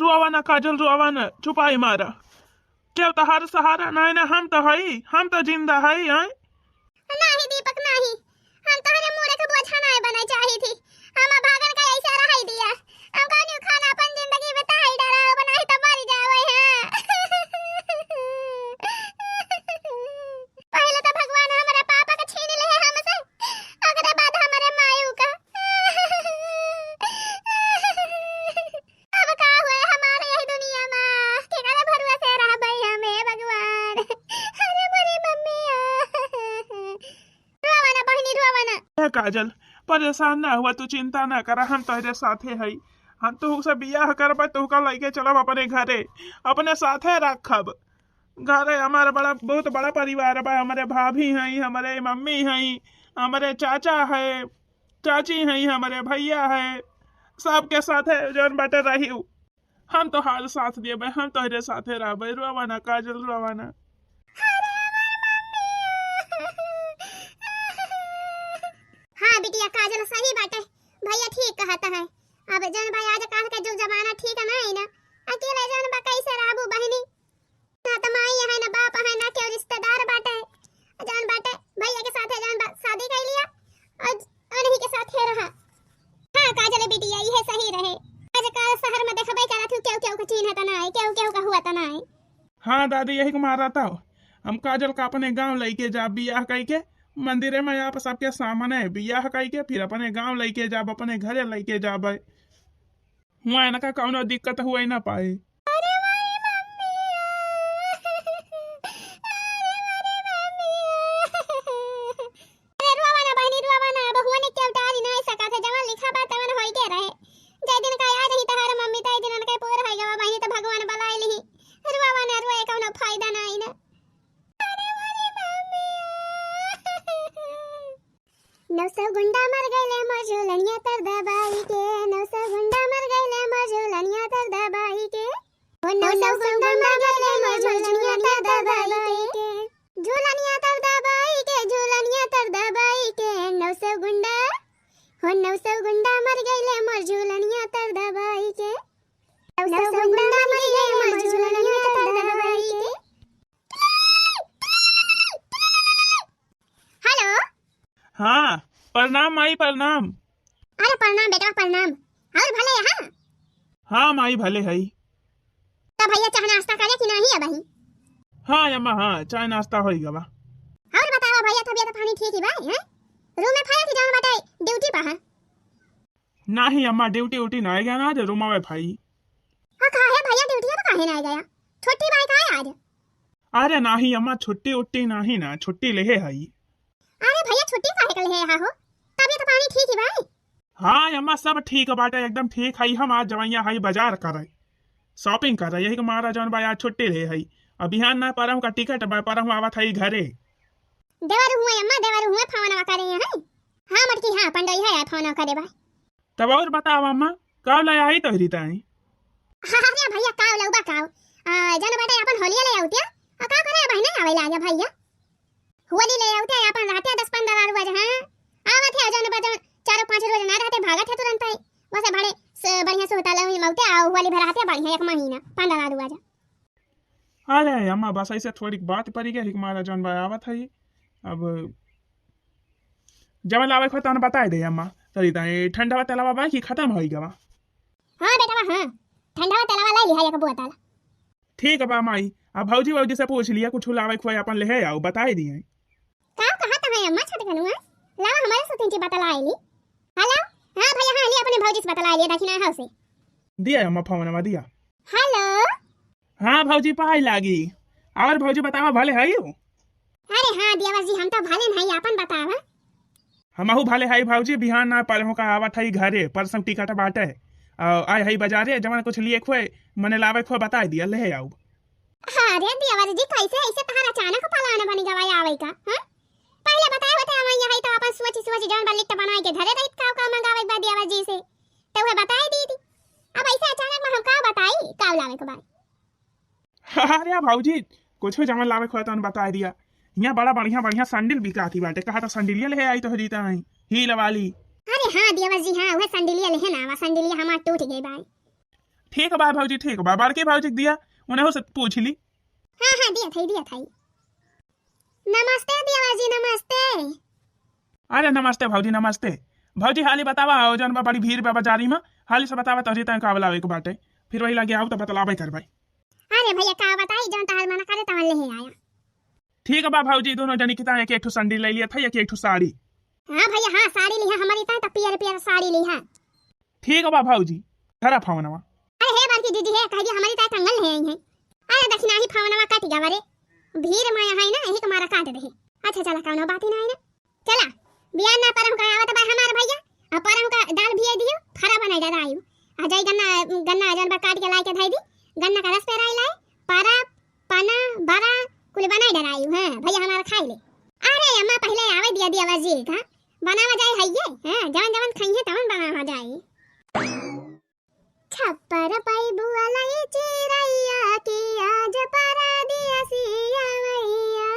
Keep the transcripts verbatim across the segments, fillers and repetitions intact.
रोवा ना काजल, रोवा ना, चुपाई मारा। केव तहार सहारा नाहीं ना, हम तो हई, हम तो जिंदा हई, हैं? नाही दीपक, नाही। हम तोहरे मूड़े के बोझा नाही बने चाही थी। हम अभागन का ऐसे रहाई दिया। हम कहनी खाना अपन जिंदगी बिताई डरा, अब नाही तो मर जावे हैं। पहले तो भगवान हमारे पापा के छीन ले हमसे, ओकरे बाद हमारे मायू का। अब का हुए हमारे यही दुनिया में, केकरे भरोसे रहबै हम, हे भगवान। अरे मोरी मम्मी, रोवा ना बहिनी, रोवा ना। ए काजल, परेशान ना हुआ, तू चिंता ना करा, हम तोहरे साथे हई। हम तोहसे बियाह करबे, तोहका लइके चलब अपने घरे, अपने साथे रखब। घरे हमार बड़ा, बहुत बड़ा परिवार बा, हमरे भाभी हई, हमरे मम्मी हई, हमरे चाचा है, चाची हई, हमरे भैया है, सबके साथे जौन बाटे रही। हम तोहार साथ देबे, हम तोहरे साथे रहबे, रोवा ना काजल, रोवा ना। हाँ बिटिया, काजल सही बाटे, भैया ठीक कहत है। अब जौन भाई आज काल के जुग जमाना ठीक नाहीं ना, अकेले जौन बा कैसे रहबू बहिनी? ना त माई है, ना बाप है, ना केहू रिश्तेदार बाटे। जौन बाटे, भैया के साथे जौन बा, शादी कर लिया और उन्हीं के साथे रहा। हाँ, काजल बिटिया, इहे सही रहे। आजकल शहर में देखबे करत हूँ, केहू केहू के चिन्हत नाहीं, केहू केहू के हुअत नाहीं। हाँ दादी, यही के मारा था। हम काजल का अपने गाँव लइके जाब बियाह कइके, मंदिरे में आप सबके सामने बियाह कइके, फिर अपने गाँव लइके जाब, अपने घरे लइके जाब। हुआँ इनका कौनो दिक्कत हुए ना पाए। अरे मोरी मम्मी, अरे मोरी मम्मी। अरे रोवा ना बहिनी, रोवा ना, अब हुआँ ने केहू टारी नाहीं सकत है, जवन लिखा बा तवन होइके रहे। जय दिन का याद ही तहार मम्मी, तय दिन उनके पूर होइगा बहिनी, तो भगवान बुलाए लिही। रोवा ना, रोए कौनो फायदा नाहीं ना। अरे मोरी मम्मी। नौ सौ गुंडा मर गइले मोर झूलनिया तर दबाई के, नौ सौ गुंडा मर गइले मोर झूलनिया तर दबाई के। ओ नौ सौ गुंडा मर गइले मोर झूलनिया तर दबाई के। झूलनिया तर दबाई के, झूलनिया तर दबाई के, नौ सौ गुंडा। हो नौ सौ गुंडा मर गइले मोर झूलनिया तर दबाई के। नौ सौ गुंडा मर गइले मोर झूलनिया तर दबाई के। हेलो। हाँ, प्रणाम माई, प्रणाम। अरे प्रणाम बेटा, प्रणाम। और भले है? हाँ माई, भले है। तो भैया चाह नाश्ता करे कि नहीं अबही? हाँ अम्मा, हाँ, चाय नाश्ता होई गवा। और बतावा भैया, तबियत पानी ठीक ही बा, हैं? रूम में फया कि जौन बाटे ड्यूटी पर है? नाही अम्मा, ड्यूटी उटी ना गया ना, आज रूम में भाई। हाँ, काहे भैया ड्यूटी पर काहे ना गया? छुट्टी बाय काहे आज? अरे नाही अम्मा, छुट्टी उट्टी नाही ना, छुट्टी लेहे हई। अरे भैया, छुट्टी काहे के लेहे हा हो? तबियत पानी ठीक ही बाई? हाँ अम्मा, सब ठीक बाटे, एकदम ठीक हई। हम आज जवैया हई बाजार करे, shopping करे, यही के मारा जौन बा आज छुट्टी लेहे हई। अब बिहान ना परहु का टिकट बा, परहु आवत हई घरे। देवर हुए अम्मा, देवर हुए फोनवा करे हैं। हाँ मटकी, हाँ पंडई है, फोनवा करे बा। तब और बतावा अम्मा, का ले आई तोहरी ताई? अरे भैया, काव लउबा काव। आ, जन बाटे अपन होलिया ले आउतिया। आ, का करे बहिने आवे लागे भैया? होली ले आउतिया अपन रहतिया दस पन्द्रह रोज, हाँ। आवत है जन बजन चारो पाँच रोज ना रहते, भागत है तुरंत ही। वैसे बड़े स-, बढ़िया से होता ले मौते आओ, होली भर रहते बढ़िया एक महीना, पन्द्रह रोज। अरे अम्मा, बस ऐसे थोड़ी बात पड़ी गई, हमारा जौन बा आवत है। अब जब लावे को तहन बताए दे अम्मा, तरी ताई ठंडा तेलवा बा कि खत्म होई गवा? हाँ बेटवा, हाँ, ठंडा तेलवा लाई लिहा एक बोतल। ठीक बा माई, अब भौजी, भौजी से पूछ लिया, कुछ लावे खोए अपन लेहे आओ, बताए दिए। का कहत है अम्मा छोटकनुआ? लावा हमारे साथ इनकी बतला आइली। हेलो, हाँ भैया, हाँ, ली अपने भौजी से बतला आइली, दक्षिणा हाउस से। दिया अम्मा फोनवा दिया। हेलो। हाँ भौजी, पाई लागी। और भौजी बतावा, भले हई हो? अरे हाँ देवर जी, हम तो भले नहीं, अपन बतावा। हमहू भले हई भौजी, बिहान ना परहु का आवत हई घरे, परसों टिकट बाटे। आ, आए हई बाजारे, जवन कुछ लिए खोए, मने लावे खोए बताए दिया, ले आऊ। अरे देवर जी, कैसे ऐसे तहार अचानक plan बन गवा आवे का, हाँ? पहले बताए होते हम यहाँ तो अपन सोच सोच जौन बा list बनाए के धरे रहित, का का मंगावे के बा देवर जी से, तो वह बताए दी थी। अब ऐसे अचानक में हम का बताई, का लावे के बा? अरे भौजी, कुछ जवन लावे के होए तवन बताए दिया। यहाँ बड़ा बढ़िया बढ़िया सैंडल बिकाती बाटे, कहा तो सैंडलिया ले आई तोहरी ताई, heel वाली। अरे हाँ देवर जी, हाँ, वह सैंडलिया लेहे ना, वह सैंडलिया हमार टूट गई बा। ठीक बा भौजी, ठीक बा, बड़की भौजी के दिया, उन्हें से पूछ ली। हाँ, हाँ, दिया थाई, दिया थाई। नमस्ते देवर जी, नमस्ते। अरे नमस्ते भौजी, नमस्ते। भौजी, हाली बतावा, हो जौन बा बड़ी भीड़ बा बाजारी में, हाली से बतावा तोहरी तय का लावे के बाटे, फिर वही लगे आऊ तो बतलावे करबै। अरे भैया, का बताई, जौन तहार मना करे तवन लेहे आया। ठीक बा भौजी, दोनों जनी की तय एक एक ठो संडी ले लिया था, एक एक ठो साड़ी। हाँ भैया, हाँ, साड़ी लिहा, हमरी तय तो पियर पियर साड़ी लिहा। ठीक बा भौजी, धरा फोनवा। अरे हे बड़की दीदी हे, कह दी हमरी तय कंगन ले आई है। अरे दखिना ही फोनवा कट गवा रे, भीड़ में है ना, यही तुम्हारा काट दे। अच्छा चला, कौनो बात ही ना है ना। चला, बियान ना परम का आवत बा हमार भैया, आ परम का दाल भिए दियो, फरा बनाई डरायु। आ जाई गन्ना, गन्ना जौन बा काट के लाई के धई दी, गन्ना का रस पेराई लाई, पारा, पना, बरा, कुल बनाई डरायु। हाँ, भैया हमार खाई ले। अरे अम्मा, पहले आवे दिया देवर जी का, बनावा जाए हइये, हाँ, जवन जवन खाइए तवन बनावा जाए। छप्पर पैबू अलई चिरैया की आज परदेसी आवैया।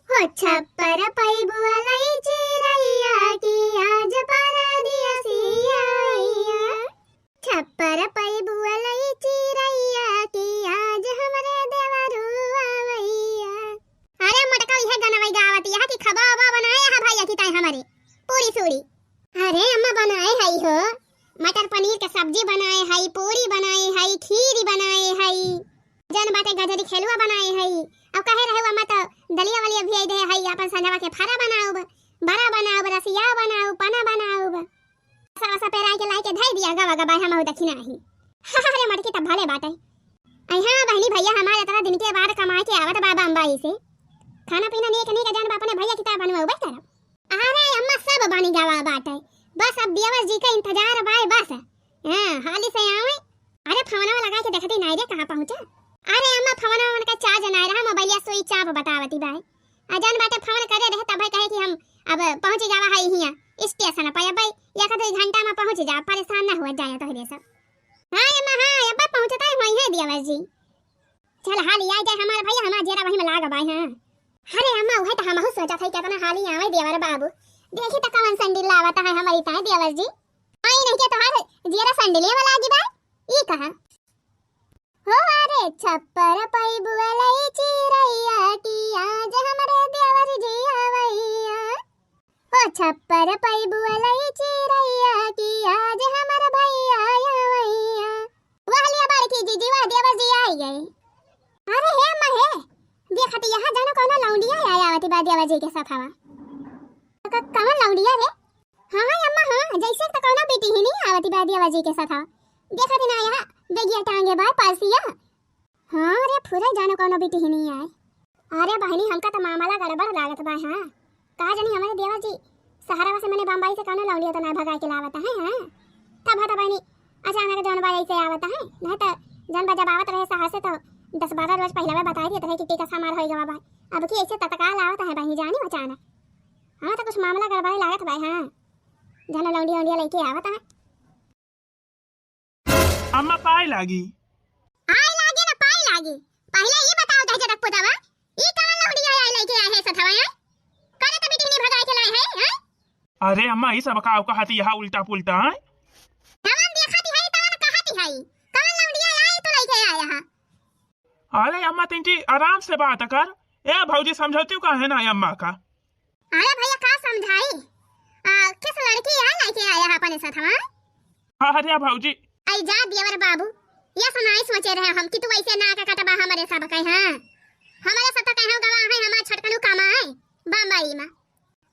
हो छप्पर पैबू अलई चिरैया की आज परदेसी आवैया। छप्पर पैबू अलई चिरैया की आज हमरे देवरू आवैया। अरे मोटका, इहे गनवई गावत, यहाँ की खबा उबा बनाए है भैया की ताई हमरे पूरी सूरी। अरे अम्मा, बनाए हई हो, मटर पनीर के सब्जी बनाए हई, पूरी बनाए हई, खीर बनाए हई, जौन बाटे गजरी खेलुआ बनाए हई। अब कहे रहे अम्मा तो दलिया वलिया भियाई दे हई, अपन संझवा के फरा बनाउब, बरा बनाउब, रसिया बनाउब, पना बनाउब। सब सब पेराई के लाई के धई दिया गवा गवा हम दखिना ही। अरे मटकी तब भले बाटे। आई हाँ बहनी भैया हमारे इतना दिन के बाद कमाए के आवत बा बम्बई से। खाना पीना नीक नीक जौन बा अपने भैया की तरह बनवाउबे करब। अरे अम्मा, सब बनी गवा बाटे, बस अब देवर जी का इंतजार बाय बस। हाँ, हाली से आवे। अरे फोनवा लगा के देखती नाई रे, कहाँ पहुँचा? अरे अम्मा, फोनवा उनका चार्ज नाई रहा, मोबाइलिया स्विच ऑफ बतावती बाय। आ जौन बाटे फोन करे रहे तब कहे कि हम अब पहुँच जावा है हियाँ स्टेशन पर, अब एक दो घंटा में पहुँच जा, परेशान ना हुआ जाए तोहरे सब। हाँ अम्मा, हाँ, अब पहुँचता है वहीं है देवर जी। चल हाली आ जाए हमार भैया, हमार जेरा वहीं में लाग बाय। हाँ। अरे अम्मा, उहे तो हमहू सोचत है कितना हाली आवे देवर बाबू। देखी तो कवन संडिल लावत है हमारी ताई देवर जी। आई नहीं के तोहार जेरा संडिले में लागी बा। ई कहा? हो अरे छप्पर पैबू अलई चिरैया की आज हमरे देवर जी आवैया। ओ छप्पर पैबू अलई चिरैया की आज हमर भैया आवैया। वाह लिया बड़की जीजी, वाह देवर जी आई गए। अरे हे अम्मा हे, देखत यहाँ जानो कौनो लौंडिया आया आवती बा देवर जी के साथ हवा। क-, कौन लौंडिया रे? हाँ हाँ अम्मा हाँ, जैसे तो कौनो बेटी ही नहीं आवती बा देवर जी के साथ हवा। देखत ना यहाँ बेगिया टांगे बा परसिया। हाँ रे, फुरे जानो कौनो बिटिहिनी आए। अरे बहिनी, हमका त मामला गड़बड़ लागत बा। हाँ, का जानी हमरे देवर जी सहरवा से मने बम्बई से कौनो लौंडिया त ना भगाए के लावत है। हाँ, तब हत बहिनी अचानक जौन बा ऐसे आवत है, नहीं त जौन बा जब आवत रहे सहर से तो दस बारह रोज पहले बताई देत रहे कि टीका हमार होई गवा बा। अब की ऐसे तत्काल आवत है बहिनी जानी अचानक। हाँ, तो कुछ मामला गड़बड़ लागत बा। हाँ, जानो लौंडिया लौंडिया लेके आवत है। अम्मा, पाए लागी। आए लागे ना पाए लागे, पहिले ई बताओ दहिजरक पुतवा, ई कवन लौंडिया आए लेके आए है सथवा है? करे त बिटिहनी भगाए के लाए है, हैं? अरे अम्मा, ई सब का कहती है उल्टा पुल्टा, हैं? जवन देखती है तवन कहती है, कवन लौंडिया आए तो लेके आए है? अरे अम्मा, तिनकी आराम से बात कर। ए भौजी, समझौती काहे ना अम्मा का? अरे भैया, का समझाई? आ, किस लड़की है लेके आया है अपने साथ, हाँ? अरे भौजी। आई जा देवर बाबू, ये सुनाई सोचे रहे हम कि तू ऐसे ना के कटबा हमारे सब कहे, हाँ? हमारे सब तो कहे गवा है, हमारे छोटकनू कमाए बम्बई में।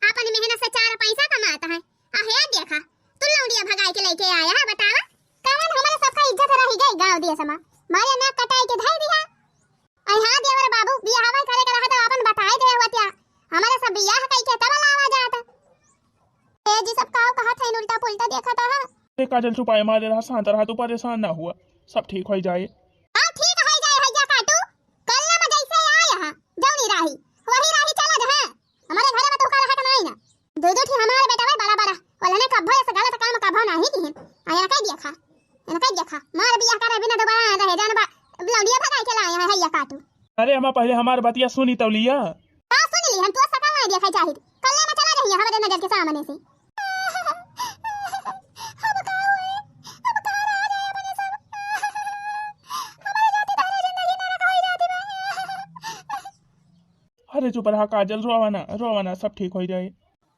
अपन मेहनत से चार पैसा कमात है। आ हे देखा, तू लौंडिया भगाई के लेके आया है, बतावा? कवन हमारे सबका इज्जत रही गई गाँव देश में? मारे नाक कटाई के धई दिया। आई हाँ देवर बाबू, बियाहवा करे के रहा तो अपन बताए दे होतिया। हमारे सब बियाह कई के तब लावा जात। ए जी, सब काव कहा था, उल्टा पुल्टा देखा था। ए काजल, चुपाए मारे रहा, शांत रहा, तू परेशान ना हुआ, सब ठीक हो जाए। हाँ, ठीक हो जाए, हैया काटू। कल ना मैं जैसे आया हाँ, जौनी राही, वही राही चला जा, हाँ। हमारे घरे में तो का रहा के नहीं ना। दो दो ठी हमारे बेटा भाई बड़ा बड़ा, वाला ने कभो ऐसा गलत काम कभो नहीं किहिन। आ, इनका ही देखा, इनका ही देखा। मार बियाह करे बिना दोबारा आ रहे, जान बा, लौंडिया भगाई के लाए हैं, हैया काटू। अरे अम्मा, पहले हमार बतिया सुनी तो लिया। हाँ, सुन ली, हम तो सकल नहीं देखा चाहिए। कल ना मैं चला रही हमारे नजर के सामने से। अब का हुए? अब का रहा जाए अपने सब? अरे चुप रहा काजल, रोवा ना, रोवा ना, सब ठीक होइ जाए।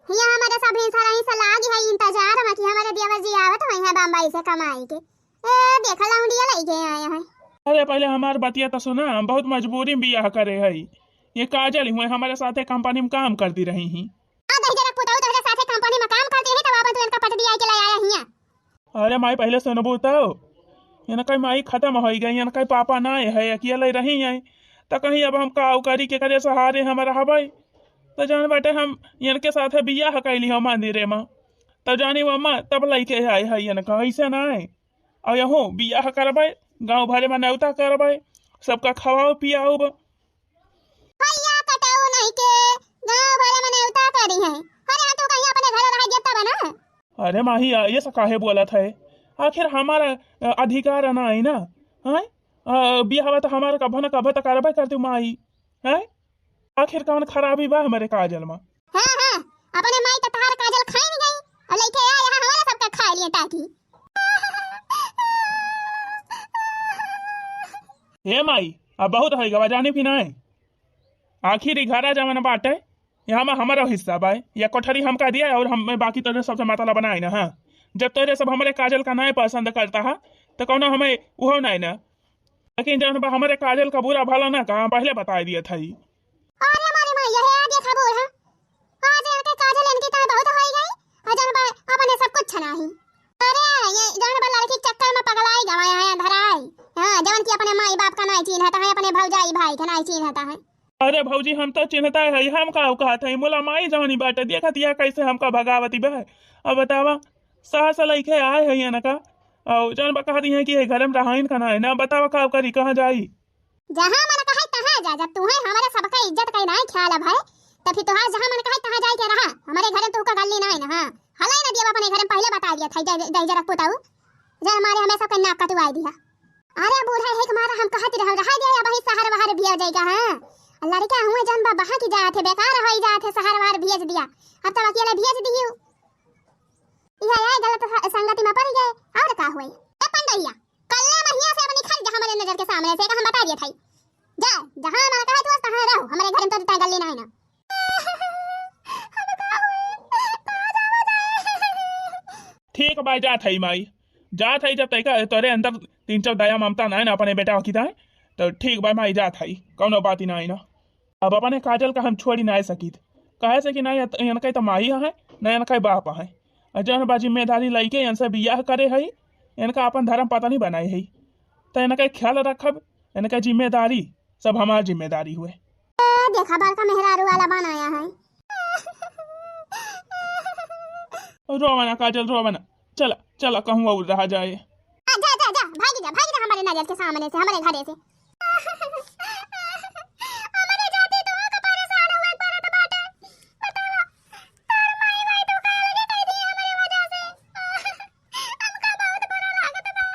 हियाँ हमरे सब हिंसा रही से लागी है इंतजार में कि हमरे देवर जी आवत होइहैं बम्बई से कमाई के। ए, देखा लौंडिया लइके आए हैं। अरे पहिले हमार बतिया त सुना, हम बहुत मजबूरी में बियाह करे हई। ये काजल हुए हमरे साथे कंपनी में काम करती रही ही। आ, दहिजरक पुतऊ तोहरे साथे कंपनी में काम करती रही, तब आपन तू इनका पटरी आई के ले आया हियाँ। अरे माई, पहिले सुनबू तो, इनका माई खतम होइ गई, इनका पापा नाहीं है, अकेले रही हैं, त कहीं अब हम का करी, केकरे सहारे हम रहबै? त जान बाटे हम इनके साथे बियाह कैली हो मंदिरे में, त जानी वो अम्मा तब लइके आए है इनका, ऐसे नाहीं। और यहूँ बियाह करबै, गाँव भरे में नेवता करबै, सबका खवाओ पियाओ। भैया कटाऊ नहीं के गाँव भरे में नेवता करी है। अरे हाँ, तू कहीं अपने घर रह गया तब ना। अरे माही, आ, ये सब काहे बोलत है? आखिर हमारा, अ, अधिकार ना है ना, हैं? अ, बियाह तो हमारा कभो ना कभो तो करबे करती माई, हैं? आखिर कौन खराबी बा हमारे काजल में? हाँ, हाँ, अपने माई तो तहार काजल खाई नहीं गई और लेके आए यहाँ हमारे सबका खा लिए टाकी। हे माई, अब बहुत होइ गवा, जानी भी नहीं। आखिर ई घरा जवन बाटे, यहाँ में हमारा हिस्सा बा, या कोठरी हमका दिया और हम बाकी तो सबसे मतलब बनाए ना, हाँ। जब तोरे सब हमारे काजल का नहीं पसंद करता है, तो कौनो हमें उहो नहीं ना। लेकिन जौन बा हमरे काजल का बुरा भला ना कहा, पहिले बताइ दिया था ई। अरे मारी माई, यह आ देखा बूढ़ा। आज इनके काजल इनकी ताई बहुत होई गई। और जौन बा अपने सब कुछ छनाही। अरे ये जौन बा लड़की चक्कर में पगलाई गवा है धराई। हाँ, जौन की अपने माई बाप का नहीं चीन्हता है, अपने भौजाई भाई का नहीं चीन्हता है। अरे भौजी, हम तो चिन्हता है, हम का कहत है, मोला माई जौनी बाटे, देखत या कैसे हमका भगावती बा। अब बतावा, सास लइके आए है इनका, और जौन बा कहती है कि ये घर में रहाइन का ना है ना, बतावा का करी, कहाँ जाई? जहाँ मन कहे तहाँ जा, जब तुम्हें हमारे सबका इज्जत का नहीं ख्याल अब है, तो फिर तुहार जहाँ मन कहे तहाँ जाए के रहा, हमारे घर में तुहका गल्ली नहीं ना। हाँ, हलाई ना दिया अपने घर में, पहिले बताइ दिया था, दे, दे जरा पुताऊ, जब हमारे हमें सबका नाक कटवाई दिया। अरे बूढ़ा, एक मारा हम कहत रहो, रहा दिया, अब ही शहर वहर भेज जाएगा, हाँ। लड़का हुए जौन बा बहा की जात है, बेकार होई जात है, शहर वहर भेज दिया, अब तब अकेले भेज दियो। यह, यह गलत ह-, संगति में पड़ गए, और का हुए? ए पंडैया, कल्ले महिया से अब निकल जा हमारे नजर के सामने से, हम बता दिए थाई। जा, जहाँ मन कहे तू तहाँ रहो, हमारे घर में तो तय गल्ली नहीं ना। ठीक बा, जात हई माई, जात हई। जब तैका तोरे अंदर तीन चार दया ममता नाय ना अपने बेटा की ताय, तो ठीक बा माई, जात हई, कौनो बात ही नाय ना। अब अपने काजल का हम छोड़ी नाय सकित, कहे से कि ना इनका तो माई है, ना इनका बाप है। और जौन बा जिम्मेदारी लइके इनसे बियाह करे हई, इनका अपन धर्म पत्नी बनाए हई, तो इनका ख्याल रखब, इनका जिम्मेदारी सब हमार जिम्मेदारी हुए। ए, देखा बड़का मेहरारू वाला बनाया है। रोवा ना काजल, रोवा ना, चला, चला, कहूँ और रहा जाए। आ, जा, जा, जा, भागी जा, भागी जा हमारे नजर के सामने से, हमारे घरे से। हमारे जाति तो का परेशान हुए पड़त बाटे। बतावा, तोर माई वाई तो का अलगे कह दी हमारे वजह से। हमका बहुत बुरा लागत बा।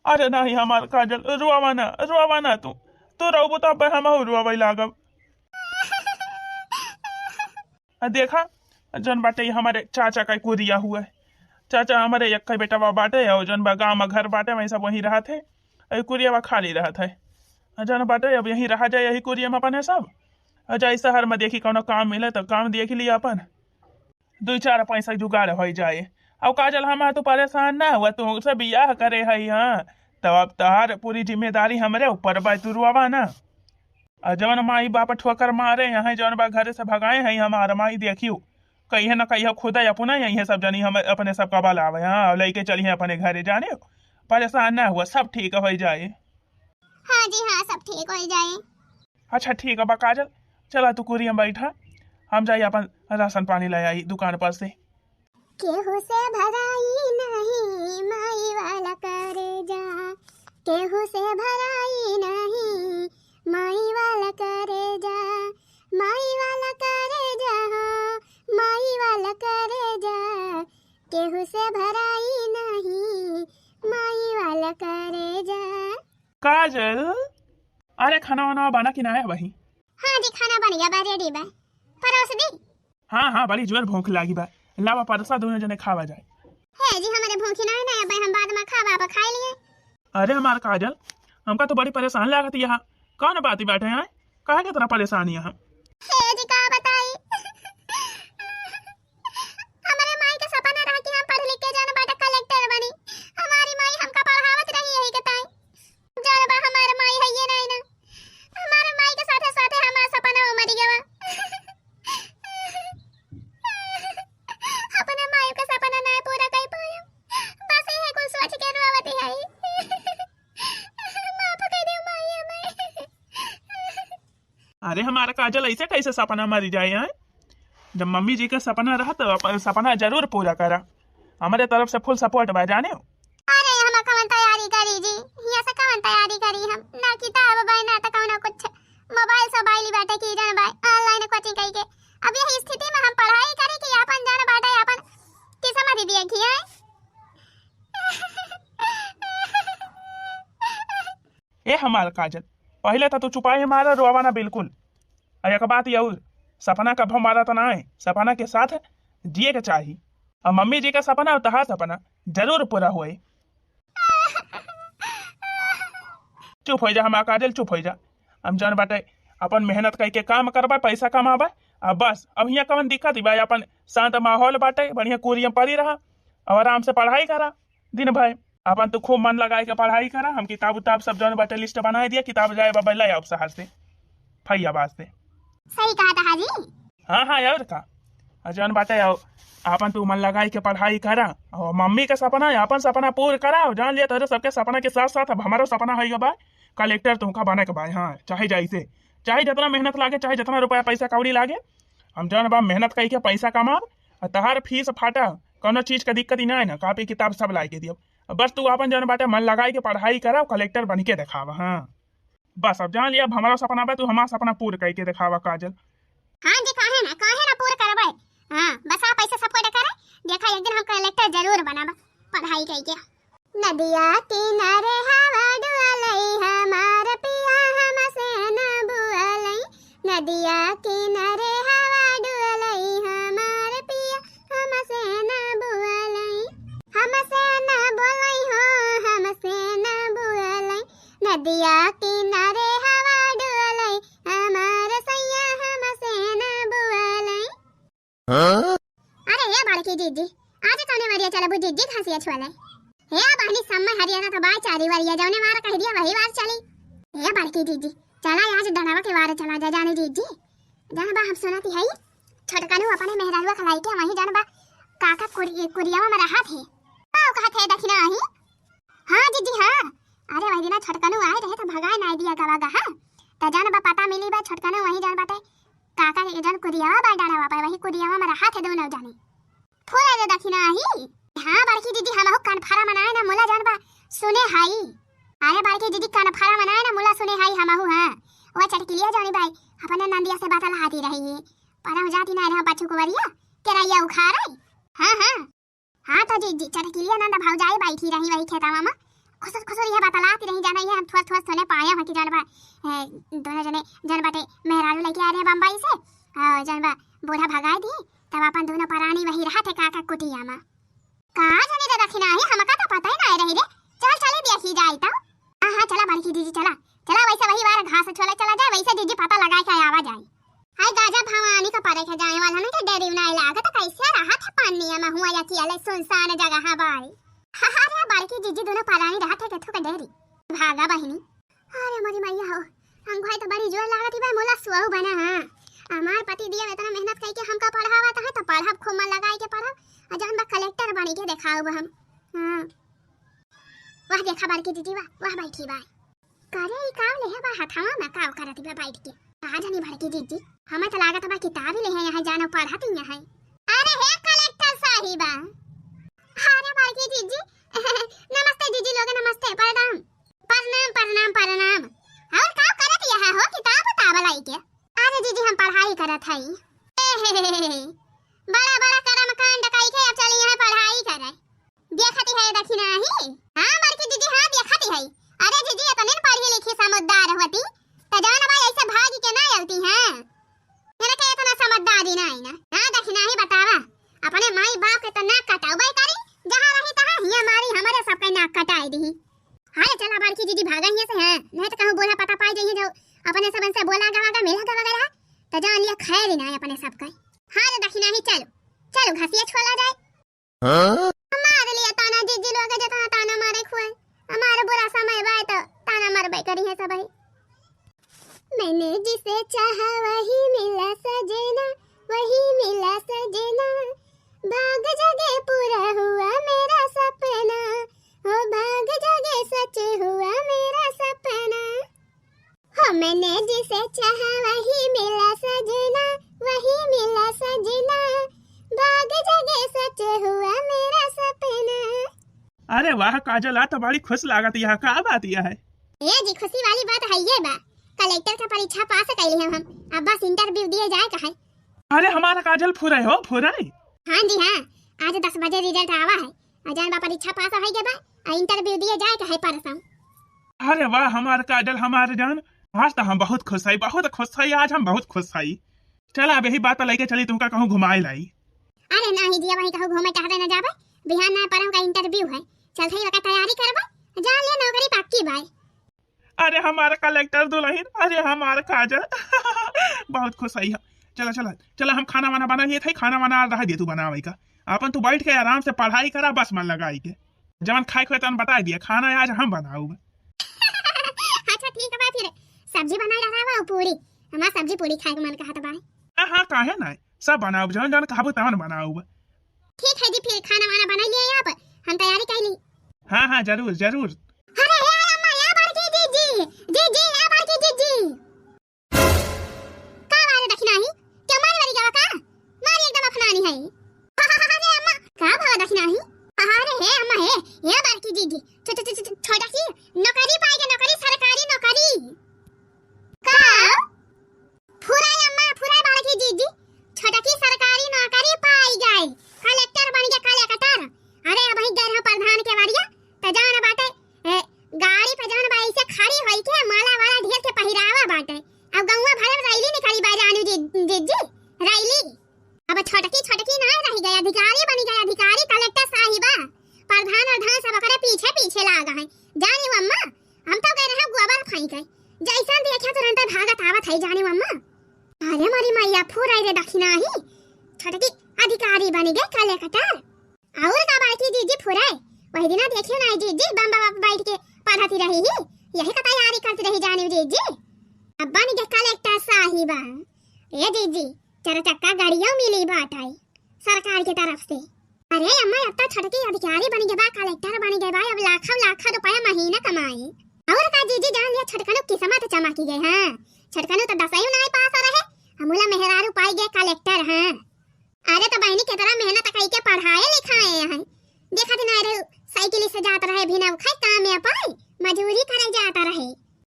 अरे नहीं हमार काजल, रोवा ना, रोवा ना तू, तू रोबू तब हम रोवे लागब। आ देखा, जौन बाटे, ई हमारे चाचा का कुरिया हुए। चाचा हमारे एक बेटवा बाटे, और जौन बा गाँव में घर बाटे, वहीं सब वहीं रहत है। ई कुरिया बा खाली रहत है। आ जौन बाटे, अब यहीं रहा जाए, यही कुरिया में अपन है सब। आ जाए शहर में, देखी कौनो काम मिले तो काम देख ली अपन, दो चार पैसा जुगाड़ हो जाए। अब काजल, हम तू परेशान ना हुआ, तू से बियाह करे है, हाँ, तब अब तहार पूरी जिम्मेदारी हमरे ऊपर बा, तू रोवा ना। आ जौन माई बाप ठोकर मारे हैं, जौन बा घरे से भगाए हैं हमार माई, देखियो, कहिए न कहिए खुदा अपना यही है सब जनी, हम अपने सब का बलावे, हाँ, और लेके चली हैं अपने घरे, जाने, परेशान ना हुआ, सब ठीक हो जाए। हाँ जी हाँ, सब ठीक हो जाए। अच्छा ठीक है बा काजल, चला तू कुरिया में बैठा, हम जाई अपन राशन पानी ले आई दुकान पर से। केहू से भराई नहीं माई वाला करेजा, केहू से भराई नहीं माई वाला करेजा, माई वाला करेजा हो, माई वाला करेजा, केहू से भराई नहीं माई वाला करेजा। काजल, अरे खाना वाना बना कि ना है वही? हाँ जी, खाना बन गया बा, रेडी बा। परोस दी? हाँ, हाँ, बड़ी जोर भूख लागी बा। लावा, परसा, दोनों जने खावा जाए। हे जी, हमारे भूखी ना है ना, अब हम बाद में खावा, अब खाई लिए। अरे हमार काजल, हमका तो बड़ी परेशान लागत यहाँ। कौन बात ही बाटे हैं? काहे के इतना परेशानी है? हे जी, का बताई, हमरे माई के सपना रहा कि हम पढ़ लिख के जान बाटे कलेक्टर बनी। हमारी माई हमका पढ़ावत रही यही के ताई। जान बा, हमार माई है ये नहीं ना, हमार माई के साथे साथे हमार सपना वो मरी गवा। अपने माई के सपना ना पूरा कर पाया, बस ये कुछ सोच के रोवत है। माफ कर दे माई हमें। अरे हमारा काजल, ऐसे कैसे सपना मरी जाए हैं? जब मम्मी जी के सपना रहा तो अपन सपना जरूर पूरा करा। हमारे तरफ से full support बा, जाने हो। अरे हम कवन तैयारी करी जी, हियाँ से कवन तैयारी करी हम? ना किताब बा, ना तो कौनो कुछ। मोबाइल सोबाइल बाटे की जान बा, online coaching कई के। अब यही स्थिति में हम पढ़ाई करी कि अपन जान बाटे अपन किस्मत ही देखी है। ए हमार काजल, पहिले तो तू चुपाई मारा, रोवा ना बिल्कुल। और एक बात ये और, सपना कभो मारा तो ना है, सपना के साथ जिए के चाही। और मम्मी जी का सपना और तहार सपना जरूर पूरा होए। चुप हो जा हमार काजल, चुप हो जा। हम जौन बाटे अपन मेहनत करके काम करबा, पैसा कमाबा, आ बस अब हियाँ कौन दिक्कत बा? अपन शांत माहौल बाटे, बढ़िया कुरिया पड़ी रहा और आराम से पढ़ाई करा दिन भर। अपन तू खूब मन लगाए के पढ़ाई करा। हम किताब उताब सब जौन बाटे list बनाए दिया, किताब जाए बाबा ले आओ शहर से। फैयाबाद से। सही कहा था जी। हाँ हाँ, और का। आ जौन बाटे आओ, अपन तू मन लगाए के पढ़ाई करा और मम्मी का सपना है, अपन सपना पूर करा। और जान लिया तोरे सबके सपना के साथ साथ अब हमारो सपना है बा कलेक्टर तुमका बने के बा। हाँ, चाहे जैसे, चाहे जितना मेहनत लागे, चाहे जितना रुपया पैसा कौड़ी लागे, हम जौन बा मेहनत करके पैसा कमाब और तहार फीस फाटा, कौनो चीज का दिक्कत ही ना है ना, कॉपी किताब सब ला के दियो। बस तू अपन जौन बाटे मन लगाए के पढ़ाई करा, कलेक्टर बन के देखावा। हाँ बस अब जान लिया, अब हमारा सपना बा, तू हमारा सपना पूर करके देखावा काजल। हाँ जी, काहे ना, काहे ना पूर करबे। हाँ बस आप ऐसे support करे, देखा एक दिन हम कलेक्टर जरूर बनाबा पढ़ाई करके। नदिया किनारे हवा डुअलई हमार पिया हमसे न बुअलई। नदिया किनारे हवा डुअलई हमार पिया हमसे न बुअलई। हमसे न बोलई हो, हमसे न बुअलई। नदिया किनारे हवा डुअलई हमार सैया हमसे न बुअलई। हाँ? अरे हे बड़की जिज्जी, आज कौने मरिया चलबू जिज्जी घासिया छुअले? हे बहनी सम्मे हरिया ना तो बाय चारी वरिया, जौने मार कह दिया वही वार चली। हे बड़की जिज्जी, चला आज डंडवा के वार चला जा जाने जिज्जी। जान बा हम सुनती है, छोटकनू अपने मेहरारुआ खलाई के वहीं जान बा काका कुरि-, कुरियावा में रहा थे। का कहत है दखिना आही? हाँ जिज्जी हाँ। अरे वही दिना छोटकनू आए रहे तो भगाए नाई दिया गवा गहा। त जान बा पता मिली बा छोटकनू वहीं जान बाटे काका के जन कुरियावा बा डाला बापा, वही कुरियावा में रहा थे दोनों जाने। फूल रे दखिना आही। हाँ बड़की जिज्जी, हमहू कनफारा मनाए ना मुला जान बा सुने हाई। अरे बड़की जिज्जी, कनफारा मनाए ना मुला सुने हाई हमहू। हाँ वो चटकिलिया जानी बाई अपने नंदिया से बातल हाथी रही है, पर हम जाती ना रहा बच्चू कुवरिया केरैया उखाड़े। हाँ हाँ। हाँ तो जी, जी, चटकिलिया नंद भौजाई बैठी रही वही खेतवा में। खुसुर खुसुर यह बतलाती रही, जाना ये हम थोड़ा थोड़ा सुने पाया हम कि जान बा, ए, दोनों जने जन बटे मेहरारू लेके आ रहे बम्बई से, और जन बा बूढ़ा भगाए दी, तब अपन दोनों परानी वही रहा थे काका कुटिया में। का जाने रे दखिना ही, हमका तो पता ही ना रही रे। चल चले देखी जाए तो। हाँ हाँ चला बड़की जिज्जी चला, चला वैसे वही वार घास छोले चला जाए, वैसे जिज्जी पता लगा के आवा जाए। हाय गाजा भवानी का परे के जाए वाला ना के डेरी ना लागत, कैसे रहा थे पानिया में हुआ या किया ले सुनसान जगह बाई। अरे बड़की जिज्जी दोनों परानी रहा थे के थुक डेरी। भागा बहिनी। अरे मोरी मैया हो, हम भाई तो बड़ी जोर लागत बा, मोला सुअहू बना। हाँ हमार पति दिया इतना मेहनत करके हमका पढ़ावा है तो पढ़ब, खूब मन लगाए के पढ़ब, और जौन बा कलेक्टर बनी के देखाऊ हम। हाँ वाह देखा बड़की जिज्जी वाह, वाह बैठी बा। करे ई काव लेहे बा हथवा में, काव करत बा बैठ के? का जानी बड़की जिज्जी, हमें तो लागत बा किताब ही लेहे यहाँ जानो पढ़त ही यहाँ। अरे हे कलेक्टर साहिबा। अरे बड़की जिज्जी, नमस्ते जिज्जी लोग, नमस्ते, प्रणाम। प्रणाम, प्रणाम, प्रणाम। और काव करत यहाँ हो किताब उताब लाई के? अरे जिज्जी हम पढ़ाई करत हई। ए हे हे हे हे। बड़ा बड़ा कर्म कांड कई के अब चली यहाँ पढ़ाई करे। देखती है दखिना ही। हाँ बड़की जिज्जी, हाँ देखती है। अरे जिज्जी, इतने न पढ़ी लिखी समझदार होती, तो जान बा ऐसे भागी के ना आलती हैं। इनके इतना समझदारी ना आई ना। हाँ दखिना ही बतावा, अपने माई बाप के तो नाक कटाउबे करी, जहाँ रही तहाँ हिया मारी हमारे सबके नाक कटाई दी। हाय चला बड़की जिज्जी भागा हिया से, हाँ, नहीं तो कहूँ बूढ़ा पता पाई जाइए जो अपने सबन से बोला गवा गा, मिला गवा गा, त जान लिया खैर ही ना है अपने सबका। हाँ रे दखिनाही, चलो, चलो घसिया छोला जाए। हाँ? मार लिया ताना जिज्जी लोग, जेतना ताना मारे खुए। हमार बुरा समय बा त ताना मरबे करी है सबही। मैंने जिसे चाहा वही मिला सजना, वही मिला सजना, भाग जगे पूरा हुआ मेरा सपना, ओ भाग जगे सच हुआ मेरा सपना। हो मैंने जिसे चाहा वही मिला सजना, वही मिला सजना, भाग जगे सच हुआ मेरा सपना। अरे वाह काजल, आ तो बड़ी खुश लागत यह, का बात यह है? ए जी, खुशी वाली बात है ये बा, कलेक्टर का परीक्षा पास कैली हम, हम अब बस इंटरव्यू दिए जाए का है। अरे हमारा काजल फुराई हो, फुराई। हाँ जी हाँ, आज दस बजे रिजल्ट आवा है, अजान बा परीक्षा पास हो गए बा, आ इंटरव्यू दिए जाए का है परसों। अरे वाह हमार काजल, हमार जान, आज तो हम बहुत खुश हई, बहुत खुश हई, आज हम बहुत खुश हई। चला अब यही बात लेके चली, तुमका कहूँ घुमाए लाई। अरे नाही जी, अब वहीं कहूँ घूमे टहरे न जाबे, बिहान ना परम का इंटरव्यू है, चल थई ओकर तैयारी करबे, जान ले नौकरी पक्की बाय। अरे हमार कलेक्टर दुल्हन, अरे हमार काजल बहुत खुश हई हम। चला चला चला, हम खाना वाना बना लिए थे, खाना वाना रह दिए तू बनावे का, अपन तू बैठ के आराम से पढ़ाई करा, बस मन लगाई के। जवन खाए खोए तवन बताई दिया, खाना आज हम बनाउब। अच्छा ठीक है भाई, फिर सब्जी बनाए रहा बा, पूरी, हमार सब्जी पूरी खाए के मन कहत बा। हाँ हाँ, काहे ना, सब बनाउब, जवन जवन कहबू तवन बनाउब। ठीक है जी, फिर खाना वाना बनाई लिए आप, हम तैयारी कर ली। हाँ हाँ, जरूर जरूर। अरे ए अम्मा, ए बड़की जीजी, जीजी, ए बड़की जीजी। का बात है दखिनाही? क्या मारी वारी गवा का? मारी एकदम अफनानी है। अरे अम्मा, का भवा दखिनाही? अरे हे अम्मा हे, हे बड़की जीजी, छो-, छो-, छो-, छो-, छोटा की नौकरी पाएगा, नौकरी, सरकारी नौकरी। का? फुराई अम्मा, फुराई बड़की जीजी, छोटा की सरकारी नौकरी पाई गई, कलेक्टर बन गया, कलेक्टर। अरे अब ही गए रहो प्रधान के वरिया, त जान बाटे, ए, गाड़ी पे जवन बा ऐसे खड़ी होई के माला वाला ढेर के पहिरावा बाटे। अब गौवा भर में रैली निकली बा जानू जी, जीजी, रैली। अब छोटकी छोटकी ना रह गई, अधिकारी बनी गई, अधिकारी कलेक्टर साहिबा। प्रधान और धान सब ओकरे पीछे पीछे लाग हैं। जानी वो अम्मा, हम तो गए रहे गोबर फेंके, जैसन देखे तुरंत भागत आवत है जानी वो अम्मा। अरे मोरी मैया, फुराई रे दखिनाही, छोटकी अधिकारी बनी गई कलेक्टर। और का बड़की जीजी फुराई, वही दिना देखियो ना जीजी, बम बम बैठ के पढ़ती रही ही, यही का तैयारी करती रही जानी जीजी। अब बन गए कलेक्टर साहिबा। ए जीजी, चार चक्का गाड़ियों मिली बाटाई सरकार के तरफ से। अरे अम्मा, अब तो छोटकी अधिकारी बनी गए बा, कलेक्टर बनी गए बा, अब लाखों लाखों रुपया महीना कमाई। और का जीजी, जान लिया छोटकनो किस्मत चमकी गए। हाँ, छोटकनो तो दसवीं ना पास रहे, हमूला मेहरारू पाई गए कलेक्टर। हाँ, अरे तो बहनी के तरह मेहनत कई के पढ़ाए लिखाए हैं। देखत ना रहे, साइकिल से जात रहे, बिना खाए काम में पाई, मजूरी करे जात रहे।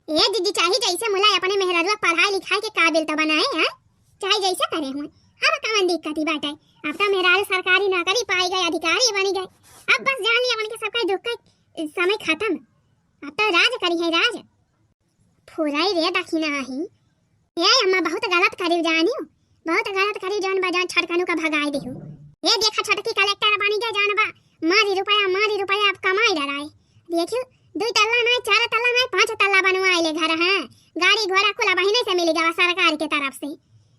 ए दीदी, चाहे जैसे मुला अपने मेहररुआ पढ़ाई लिखाई के काबिल तो बनाए हैं, चाहे जैसे करे हुए, अब कवन दिक्कत ही बाटे। अब तो मेहरारू सरकारी नौकरी पाई गए, अधिकारी बनी गए। अब बस जान लिया उनके सबका दुख का समय खत्म, अब तो राज करी है राज। फुराई रे दखिनाही। ए अम्मा, बहुत गलत करिउ जानिउ, बहुत गलत करिउ, जौन बा जौन छोटकनू का भगाई देहु। ए देखा छोटकी कलेक्टर बनी गए, जौन बा मारी रुपया, मारी रुपया अब कमाई डराए। देखिउ, दुई तल्ला नाई, चार तल्ला नाई, पाँच तल्ला बनवाए ले घर, हाँ। गाड़ी घोड़ा कुल बहिने से मिली गवा सरकार के तरफ से।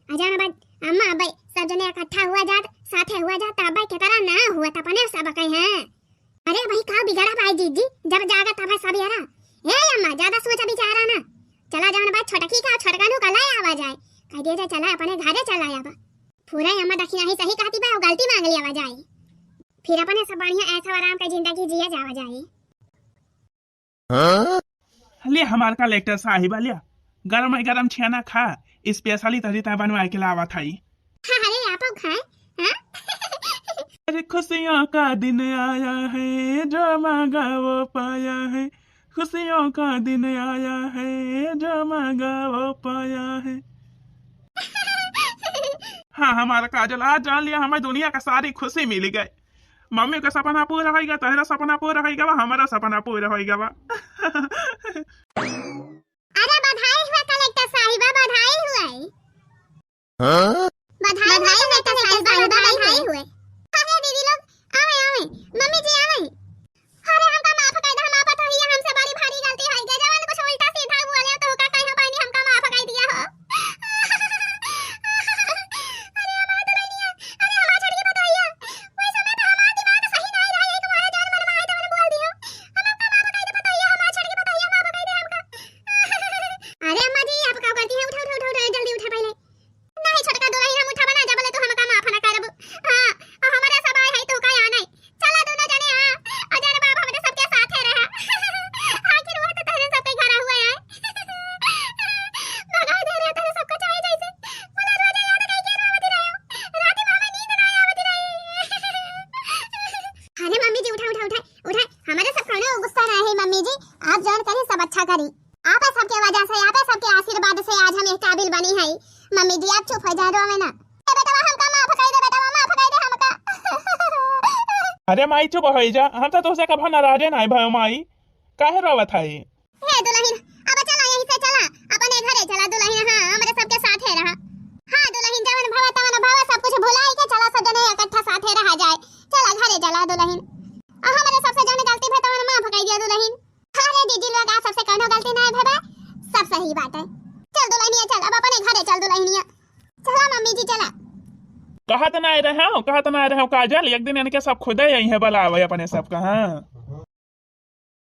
आ जौन बा अम्मा, अब सब जने इकट्ठा हुआ जात, साथे हुआ जात, तब के तरह ना हुआ, तपने सब कहे हैं। अरे भाई, का बिगड़ा भाई जीजी, जब जागा तब है सवेरा। ए अम्मा, ज्यादा सोचा विचारा ना। चला जौन बा छोटकी का छोटकनू का ले आवा जाए। कह दिया जाए, चला अपने घरे चला आवा। फुराई अम्मा दखिनाही सही कहती बा, गलती मांग लिया जाए। फिर अपने सब बढ़िया ऐसा आराम का जिंदगी जिया जावा जाए। हाँ? ले हमार कलेक्टर साहिबा, ले गरम गरम छेना खा, specially तहरी ता बनवा के लावत हई। हाँ, अरे आप खाए, हाँ? अरे खुशियों का दिन आया है, जो मांगा वो पाया है, खुशियों का दिन आया है, जो मांगा वो पाया है। हाँ, हमारा काजल, आज जान लिया, हमें दुनिया का सारी खुशी मिल गई। मम्मी का सपना पूरा होइगा, तहरा सपना पूरा होइगा बा, हमारा सपना पूरा होइगा बा। अरे बधाई हुआ कलेक्टर साहिबा, बधाई हुआ। हाँ? बधाई हुआ कलेक्टर साहिबा, बधाई हुआ। अरे दीदी लोग, आवे, आवे, मम्मी जी आवे। अरे हमका माफ कर दे, हम आपत हुई, हमसे बड़ी भारी गलती होइगा, जवन कुछ उल्टा सीधा बोले तो का कहे बहनी, हमका माफ आपे सबके वजह से, आपे सबके आशीर्वाद से आज हम एक काबिल बनी है। मम्मी जी, आप चुप हो जाए, रोवे ना। ए बेटवा, हमका माफ कर दे, बेटवा, माफ कर दे हमका। अरे माई, चुप हो जा, हम तो तोसे कभो नाराजे नाहीं भयो माई, काहे रोवत है? हे दुलहिन, अब चला, यहीं से चला, अपने घरे चला दुलहिन। हाँ, हमरे सबके साथे रहा। हाँ दुलहिन, जवन भवा तवन भवा, सब कुछ भुलाई के चला, सब जने इकट्ठा साथे रहा जाए। चला घरे चला दुलहिन। आ हमरे सबसे जवन गलती भे तवन माफ कर दिया दुलहिन। अरे जीजी लोग, आप सबसे कौनो गलती नाहीं भवा, सब सही बात है। चल दुलहिनिया चल, अब अपने घरे चल दुलहिनिया। चला मम्मी जी चला। कहत नाहीं रहे हो, कहत नाहीं रहे हो काजल, एक दिन इनके सब खुदे यहीं है बुलावे अपने सबका। हाँ।